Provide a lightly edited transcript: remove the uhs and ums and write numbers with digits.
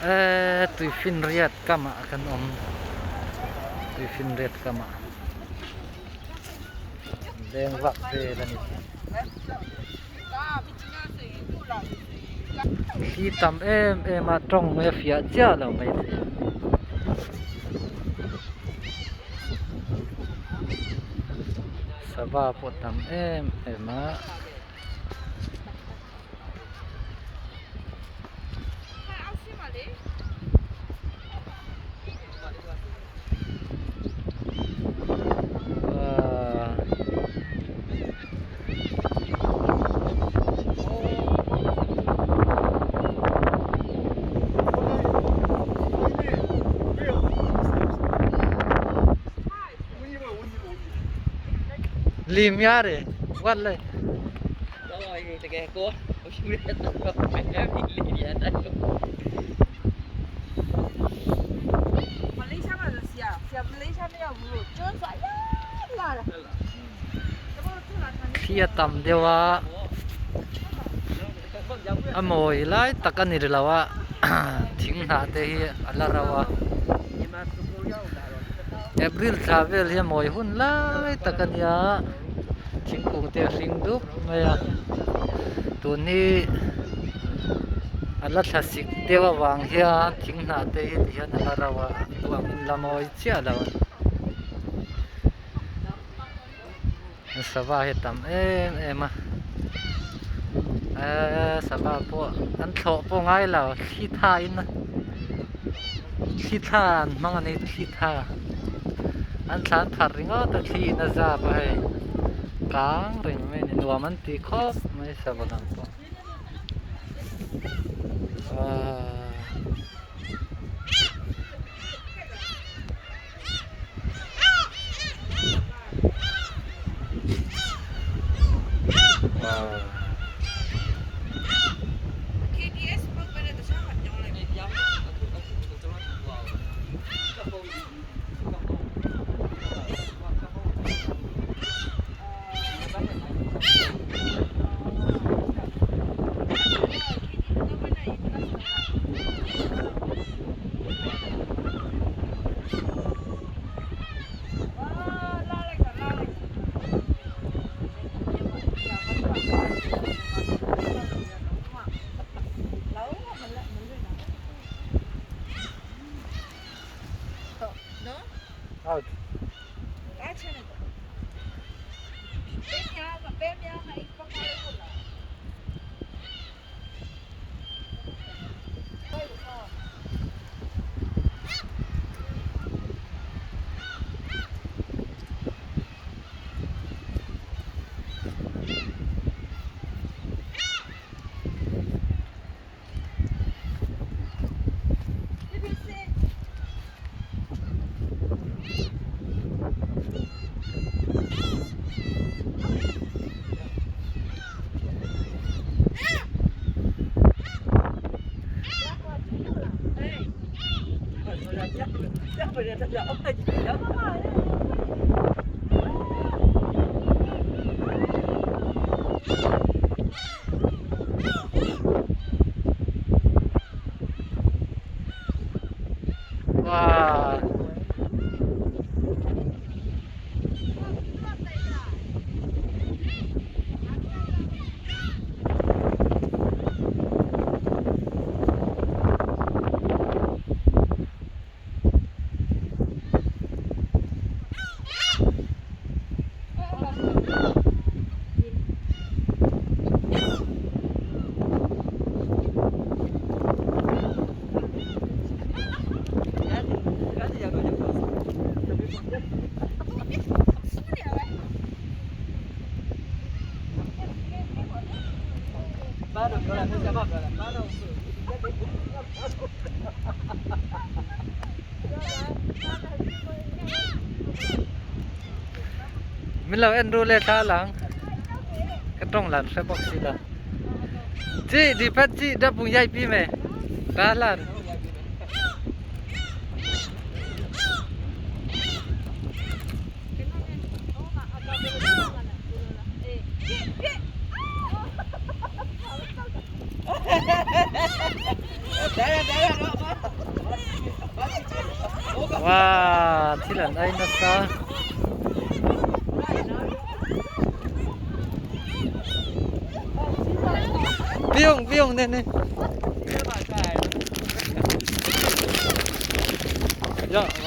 Eee tuifinriat kamah kan awm tuifinriat kamah leng vak vel a ni. Thli tam em em a tawng mai a fiah chiah lo mai thei. Sava pawh tam em em a. Lim ya re wat le. Thli a tam deuh a a mawi lai tak a ni ri lo a thing hnah te hi a la ro a April thla vel hi a mawi hun lai tak a nia thingkung te a hring dup mai a tun hi a la thla sik deuh avang hian thing hnah te hi tihian a la ro a duang in la mawi chiah lo a ni. Sava hi a tam em em a eee sava pawh an thlawh pawh ngai lo thli tha in thli tha an hmang a ni thli tha an thlan pharh ringawt a thli in a zap a hei kang reng mai a ni nuam an ti khawp mai sava dang pawh aaa. Out. Wow. Min lo en ru le thla lang ka tawng lan hre bawk si lo chi di phat chi da pung yai pi me ta lan Wow, thil an ei nasa. Biong, biong nen ni. Ya.